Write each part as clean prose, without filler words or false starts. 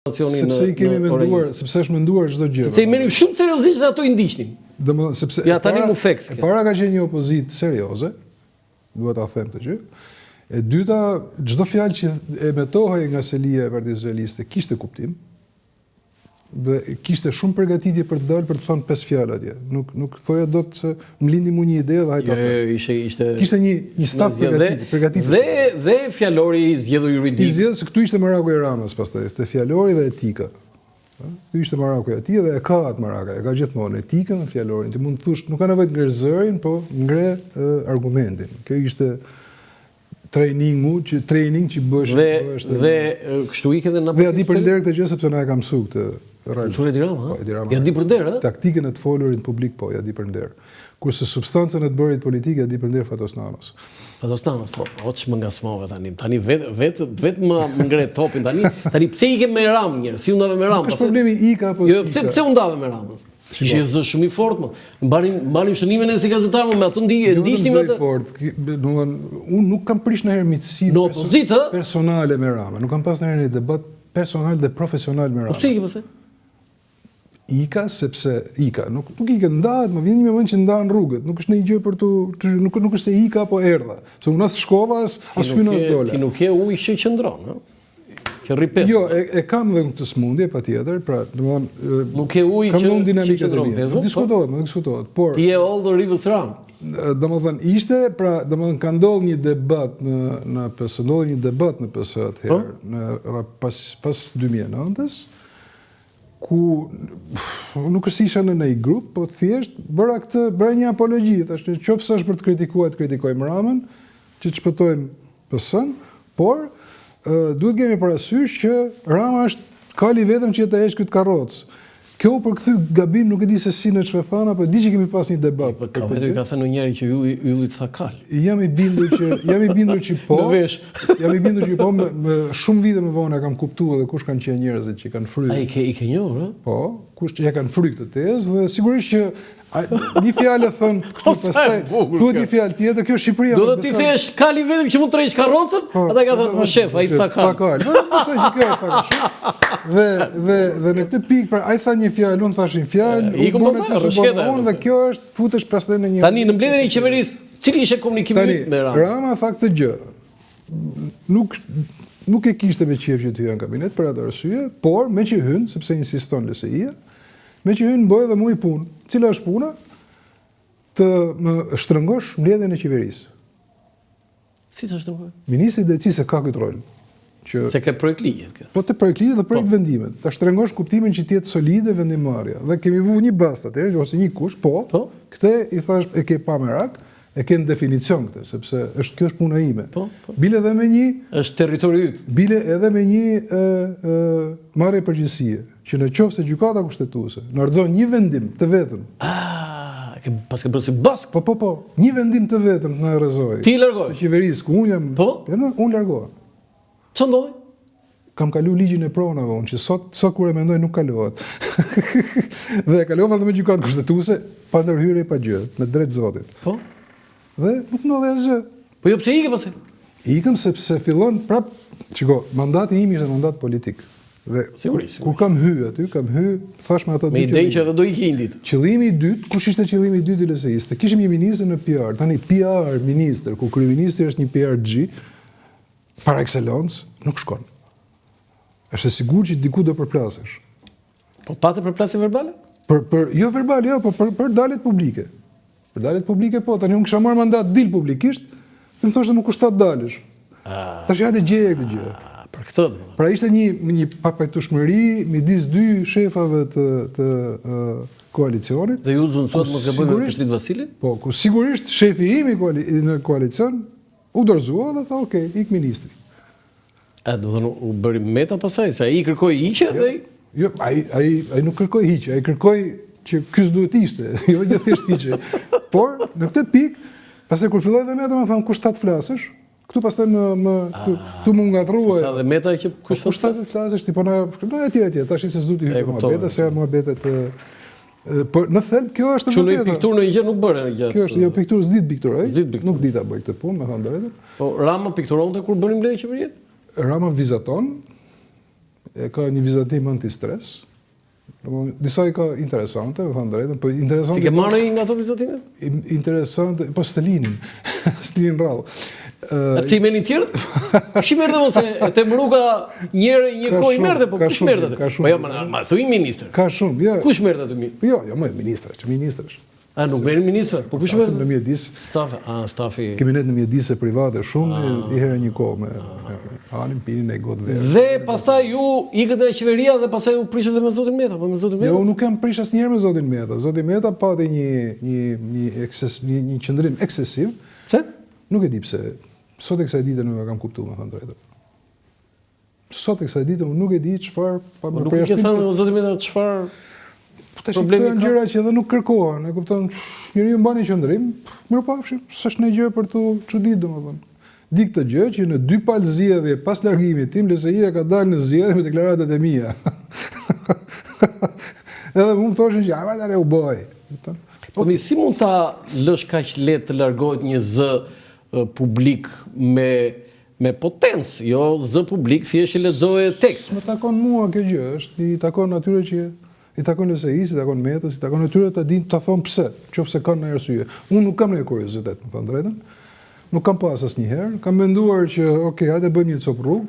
Sepse i kemi menduar, sepse është menduar çdo gjë. Sepse i merrnim shumë seriozisht dhe ato i ndiqnim. Domethënë sepse ja tani mu feks. E para ka qenë një opozitë serioze, duhet ta them këtë gjë. E dyta, çdo fjalë që emetohej nga selia e Partisë Socialiste kishte kuptim. Dhe kishte shumë përgatitje për të dalë për të thënë pesë fjalë atje. Nuk nuk thoja dot se më lindi mu një ide dhe hajt ta them. Jo, jo, ishte ishte kishte një një staf përgatitje, përgatitje. Dhe dhe fjalori i zgjedhur juridik. I zgjedhur se këtu ishte meraku i Ramës pastaj, te fjalori dhe etika. Këtu ishte meraku i atij dhe e ka atë merak, e ka gjithmonë etikën dhe fjalorin. Ti mund të thuash, nuk ka nevojë të ngresh zërin, po ngre argumentin. Kjo ishte trainingu që training që bësh dhe bësh dhe, dhe kështu ike dhe në Dhe ia di për nder këtë gjë sepse na e ka mësuar këtë rrugë. Mësuar Edi Rama, po, Edi Rama. Ia di për nder, ë? Taktikën e të folurit në publik po, ia di për nder. Kurse substancën e të bërit politikë ia di për nder Fatos Nanos. Fatos Nanos, po, o ç'më ngacmove tani. Tani vet vet vet më ngre topin tani. Tani pse ike me Ramën njëherë? Si u ndave me Ramën? Nuk është problemi ika apo jo, pse pse u ndave me Ramën? Ishte zë shumë i fortë, më. Mbanim mbanim shënime ne si gazetar, më me atë ndi jo, ndiqnim atë. I fortë, domethënë unë nuk kam prish ndonjëherë miqësi në opozitë, personale me Ramën. Nuk kam pas ndonjëherë një debat personal dhe profesional me Ramën. Po pse ike pastaj? Ika sepse ika, nuk nuk ika ndahet, më vjen një moment që ndahen rrugët, nuk është ndonjë gjë për tu, nuk nuk është se ika apo erdha. Se unë as shkova as as hyna as dola. Ti nuk je ujë që qëndron, ëh? Që rri pezull. Jo, e, e kam dhe këtë sëmundje, patjetër, pra, domethënë... Nuk je ujë që, që qëndron pezull? Nuk diskutohet, nuk diskutohet, por... Ti je all the rivers run. Domethënë, ishte, pra, domethënë, ka ndodhur një debat në, në PS, ndodhi një debat në PS atëherë, po? në, pas, pas 2009-ës, ku nuk është se isha në një grup, po thjesht bëra këtë, bëra një apologji, thashë, në qoftë se është për të kritikuar, të kritikojmë Ramën, që të shpëtojmë PS-në, por duhet kemi parasysh që Rama është kali i vetëm që të heq këtë karrocë. Kjo u përkthy gabim, nuk e di se si në ç'rrethana, po e di që kemi pas një debat. Po ka vetëm ka thënë njëri që Ylli Ylli tha kal. Jam i bindur që jam i bindur që po. Në vesh. Jam i bindur që po me, me shumë vite më vonë e kam kuptuar edhe kush kanë qenë njerëzit që kanë fry. A i ke i ke njohur, ë? Po, kush që ja kanë fry këtë tezë dhe sigurisht që Një fjalë e thënë këtu pastaj, thuhet një fjalë tjetër, kjo Shqipëria Do të ti thesh kali i vetëm që mund të tërheq karrocën, po, ata kanë thënë, "O shef, ai tha kal." Tha kal. Po, besoj që kjo është pak a shumë. Dhe dhe dhe në këtë pikë, pra ai tha një fjalë, unë thashë një fjalë, u bën të së unë dhe kjo është futesh pastaj në një Tani në mbledhjen e qeverisë, cili ishte komunikimi yt me Ramën? Rama tha këtë gjë. Nuk nuk e kishte me qejf që të hyja në kabinet për atë arsye, por meqë hyn, sepse insiston LSI-ja, Meqë hyn bëj dhe mua një punë. Cila është puna? Të më shtrëngosh mbledhjen e qeverisë. Si të shtrëngoj? Ministri i Drejtësisë e ka këtë rol. Që Se ke projektligjet kjo. Po te projektligjet dhe projektvendimet. Po. Ta shtrëngosh kuptimin që të jetë solide vendimmarrja. Dhe kemi vu një bast atëherë ose një kusht, po. po. Këtë i thash e ke pa merak, e ke në definicion këtë, sepse është kjo është puna ime. Po, po. Bile edhe me një është territori yt. Bile edhe me një ë ë marrje përgjegjësie, që në qoftë se gjykata kushtetuese na rrëzon një vendim të vetëm. Ah, ke pas ke bërë si bask. Po po po, një vendim të vetëm të na rrëzojë. Ti largohesh. Të qeverisë ku unë jam. Po? Jo, unë largohem. Ç'ndodhi? ndodhi? Kam kalu ligjin e pronave unë, që sot, sot kur e mendoj nuk kalohet. dhe e kalova dhe me gjykatë kushtetuese, pa ndërhyrje pa gjë, me drejt zotit. Po? Dhe nuk ndodhi asgjë. Po jo pse ike pastaj? Ikëm sepse fillon prap, shiko, mandati im ishte mandat politik. Dhe sigurisht, kur kam hy aty, kam hy, thash me ato dy. Me idenë që edhe do iki një ditë. Qëllimi i dytë, kush ishte qëllimi i dytë i LSI-së? Kishim një ministër në PR. Tani PR ministër, ku kryeministri është një PR-xhi, par excellence, nuk shkon. Është e sigurt që diku do përplasesh. Po pate përplasje verbale? Për për jo verbale, jo, po për për daljet publike. Për daljet publike po, tani unë kisha marrë mandat dil publikisht, dhe më thoshte më kush ta dalësh. Ah. Tash hajde gjeje këtë gjë. Ah, për këtë do. Pra ishte një një papajtueshmëri midis dy shefave të të uh, koalicionit. Dhe ju zëvendësuat mos gaboj me Petrit Vasilin? Po, ku sigurisht shefi im i koali, në koalicion U dorëzua dhe tha ok, ik ministri. A do të thonë u bëri Meta pastaj se ai kërkoi hiqje jo, dhe Jo, ai ai ai nuk kërkoi hiqje, ai kërkoi që ky s'duhet të ishte, jo jo thjesht hiqje. Por në këtë pikë, pastaj kur filloi dhe Meta më tha kush tha të flasësh? Këtu pastaj më më këtu ah, këtu m'u ngatërrua. Tha dhe Meta që po kush tha të flasësh ti po na në etj etj. Tash se s'du të hyj në muhabete, se janë muhabete të Por në thelb kjo është e vërtetë. Që pikturë në gjë nuk bëre në gjë. Kjo është jo pikturë s'di të pikturoj. Nuk di ta bëj këtë punë, me thënë drejtën. Po Rama pikturonte kur bënin mbledhje qeverie? Rama vizaton. E ka një vizatim antistres. Domethënë, disa i ka interesante, me thënë drejtën, po interesante... S'i ke marrë nga ato vizatimet? Interesante, po s'të linin, s'të linin rrallë. A pse i merrnin tjerët? Kush i merrte mos e Ethem Ruka njëherë një kohë i merrte, po kush merrte aty? Po jo, ma, ma thuj ministër. Ka shumë, jo. Kush merrte aty mi? Po jo, jo, më ministra, që ministrash. A nuk merrin ministra? Po kush merrte? Në mjedis. Stafi, a stafi. Kemi net në mjedise private shumë, a, një herë një kohë me hanim, pinin e gotë verë. Dhe pastaj ju ikët nga qeveria dhe pastaj u prishët edhe me zotin Meta, po me zotin Meta. Jo, unë nuk jam prish asnjëherë me zotin Meta. Zoti Meta pati një një një ekses një, një qëndrim eksesiv. Pse? Nuk e di pse. Sot e kësaj dite nuk e kam kuptuar, me thënë drejtën. Sot e kësaj dite unë nuk e di çfarë pa po nuk e ke thënë zoti Meta çfarë Po tash këto janë gjëra që edhe nuk kërkohen, e kupton? Njeriu mban një qëndrim, mirupafshim, s'është ndonjë gjë për t'u çuditur domethënë. Di këtë gjë që në dy palë zgjedhje pas largimit tim LSI-ja ka dalë në zgjedhje me deklaratat e mia. edhe mu më thoshin që a tani u bëj, kupton? Po mi si mund ta lësh kaq lehtë të largohet një zë publik me me potencë, jo zë publik, thjesht që lexoje tekst. Më takon mua kjo gjë, është i takon atyre që i takon LSI-së, i takon Metës, i takon atyre ta dinë ta thonë pse, qoftë se kanë ndonjë arsye. Unë nuk kam ndonjë kuriozitet, me thënë drejtën. Nuk kam pas asnjëherë, kam menduar që ok, hajde bëjmë një copë rrugë.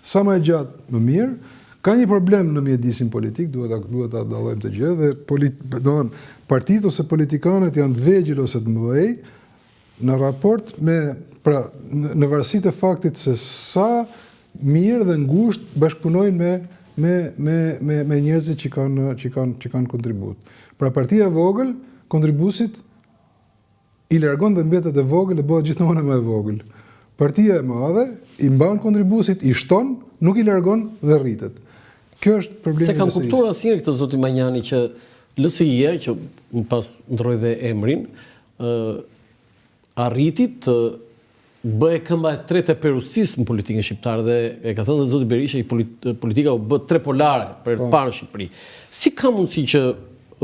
Sa më e gjatë, më mirë. Ka një problem në mjedisin politik, duhet ta duhet ta dallojmë këtë gjë dhe polit, domethënë partitë ose politikanët janë të vegjël ose të mëdhenj në raport me pra në, në varësi të faktit se sa mirë dhe ngushtë bashkëpunojnë me me me me me njerëzit që kanë që kanë që kanë kontribut. Pra partia e vogël, kontribuesit i largon dhe mbetet e vogël dhe bëhet gjithmonë më e vogël. Partia e madhe i mban kontribuesit, i shton, nuk i largon dhe rritet. Kjo është problemi i LSI-së. S'e kam kuptuar asnjëherë këtë zoti Manjani që LSI-ja që më pas ndërroi dhe emrin, ë arriti të bëhej këmba e tretë e perusisë në politikën shqiptare dhe e ka thënë dhe zoti Berisha që politika u bë trepolare për herë të po. parë në Shqipëri. Si ka mundësi që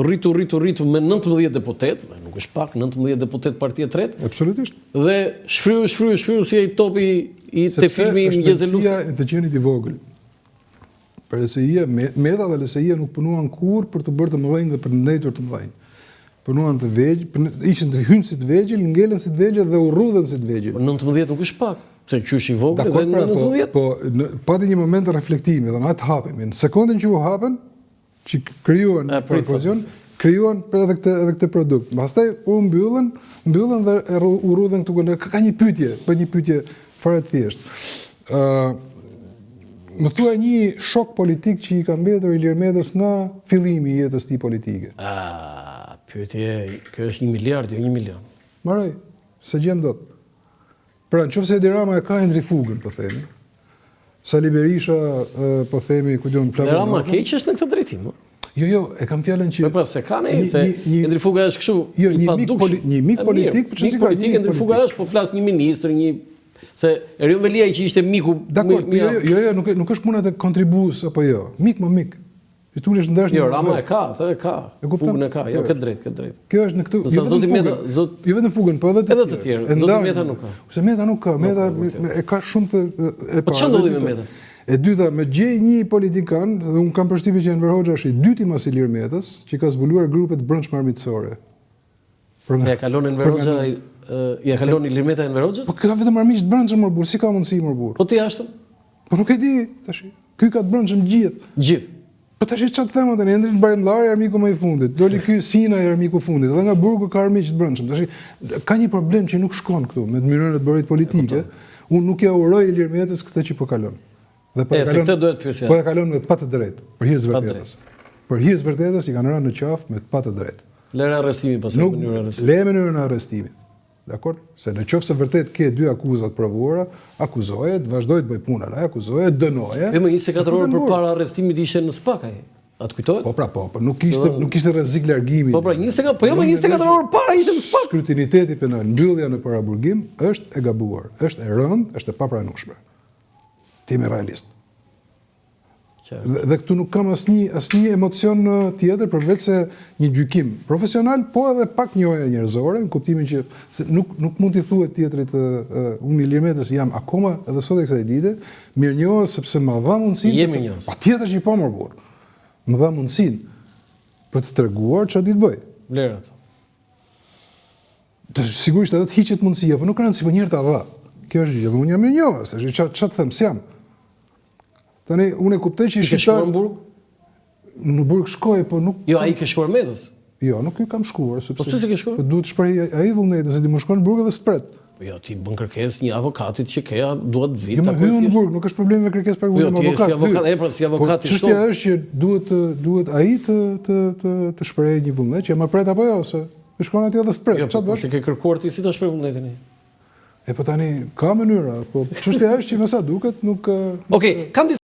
rritu rritu rritu me 19 deputetë, dhe nuk është pak 19 deputetë parti e tretë. Absolutisht. Dhe shfryu shfryu shfryu si ai topi i te filmi Mëngjes e Luftës. Sepse është të qenit i vogël. Për LSI-ja, Meta dhe LSI-ja nuk punuan kurrë për t'u bërë të mëdhenj dhe për të ndejtur të mëdhenj. Punuan të vegjël, ishin të hynë si të vegjël, ngelën si të vegjël dhe u rrudhën si të vegjël. Po 19 nuk është pak, se qysh i vogël dhe pra, 19. Po, po në, pati një moment reflektimi, dhe në atë hapemi. Në sekondën që u hapën, që krijuan një farë kohezion, krijuan për edhe këtë edhe këtë produkt. Pastaj u mbyllën, mbyllën dhe e u rrudhën këtu në ka një pyetje, për një pyetje fare të thjeshtë. Ë më thuaj një shok politik që i ka mbetur Ilir Metës nga fillimi i jetës tij politike. Ah, pyetje, kjo është 1 miliard, jo 1 milion. Mbaroi, s'e gjen dot. Pra, në qoftë se Edi Rama e ka Endri Fugën, po themi, Sali Berisha, po themi, ku di unë, Flamur Rama keq është në këtë drejtim, ë? Jo, jo, e kam fjalën që Po pra, se ka ne, se Endri Fuga është kështu, jo, një mik poli, një mik politik, po ç'si ka politik Endri Fuga është, po flas një ministër, një se Erion Veliaj që ishte miku Dakor, jo, jo, jo, jo, nuk nuk është puna te kontribues apo jo. Mik më mik. Ti tulesh ndash Jo, Rama e ka, atë e ka. E kupton? Fugën e ka, jo, ke drejt, ke drejt. Kjo është në këtë, jo vetëm Meta, zot, jo vetëm Fugën, po edhe të tjerë. Edhe të tjerë. Zoti Meta nuk ka. Ose Meta nuk ka, Meta e ka shumë të e po para. Po ç'ndodhi me Metën? E dyta, më gjej një politikan dhe unë kam përshtypjen që Enver Hoxha është i dyti mas Ilir Metës, që ka zbuluar grupe të brendshme armiqësore. Për nga, ja kalon Enver Hoxha, ja kalon Ilir Meta Enver Hoxhës? Po ka vetëm armiq të brendshëm mor burrë, si ka mundësi mor burrë? Po të jashtëm? Po nuk e di tash. Ky ka të brendshëm gjithë. Gjithë. Po tash çfarë të them tani, Endrit Bajramllari armiku më i fundit. Doli ky Sina i armiku i fundit. Edhe nga burgu ka armiq të brendshëm. Tash ka një problem që nuk shkon këtu me mënyrën e të bërit politike. Unë nuk ia uroj Ilir Metës këtë që po kalon. Dhe po e kalon. Këtë duhet pyesja. Po e kalon me pa të drejtë, për hir të vërtetës. Për hir të vërtetës i kanë rënë në qafë me pa të drejtë. Lëre arrestimin pastaj mënyrën e arrestimit. Lëre mënyrën e arrestimit. Dakord? Se në qoftë se vërtet ke dy akuza të provuara, akuzoje, të vazhdojë të bëjë punën, ai akuzoje, dënoje. Jo, më 24 orë përpara arrestimit ishte në SPAK ai. A të kujtohet? Po pra, po, po nuk ishte nuk ishte rrezik largimi. Po pra, 24, po jo, më 24 orë para ishte në SPAK. Skrutiniteti penal, mbyllja në paraburgim është e gabuar, është e rëndë, është e papranueshme. Të jemi realist. Dhe, dhe këtu nuk kam asnjë asnjë emocion tjetër përveç se një gjykim profesional, po edhe pak njohje njerëzore, në kuptimin që se nuk nuk mund t'i thuhet tjetrit uh, unë Ilir Metës jam akoma edhe sot e kësaj dite mirënjohës sepse më dha mundësinë. Je mirënjohës. Patjetër që po mor burrë. Më dha mundësinë për të treguar çfarë di të bëj. Vlerat. Të sigurisht edhe të hiqet mundësia, po nuk ka rëndësi, po njëherë ta dha. Kjo është gjë, unë jam mirënjohës, tash ça ça të them, s'jam. Tani unë e kuptoj që shqiptar. Ke shkuar në burg? Në burg shkoj, po nuk Jo, ai ke shkuar Metës. Jo, nuk i kam shkuar, sepse Po pse s'e ke shkuar? Po duhet të shprehë ai vullnetin, se ti mund shkon në burg edhe s'të pret. Po jo, ti bën kërkesë një avokatit që ke, dua të vi. Jo, më hyj në burg, nuk është problem me kërkesë për jo, avokat. Jo, ti si avokat, e pra si po, avokat i shkon. Çështja është që duhet të duhet ai të të të të shprehë një vullnet që më pret apo jo, se Ti shkon atje dhe s'të pret. Jo, Çfarë po, bësh? Po ke kërkuar ti si ta shpreh vullnetin? E po tani ka mënyra, po çështja është që me sa duket nuk Okej, okay, kam disa.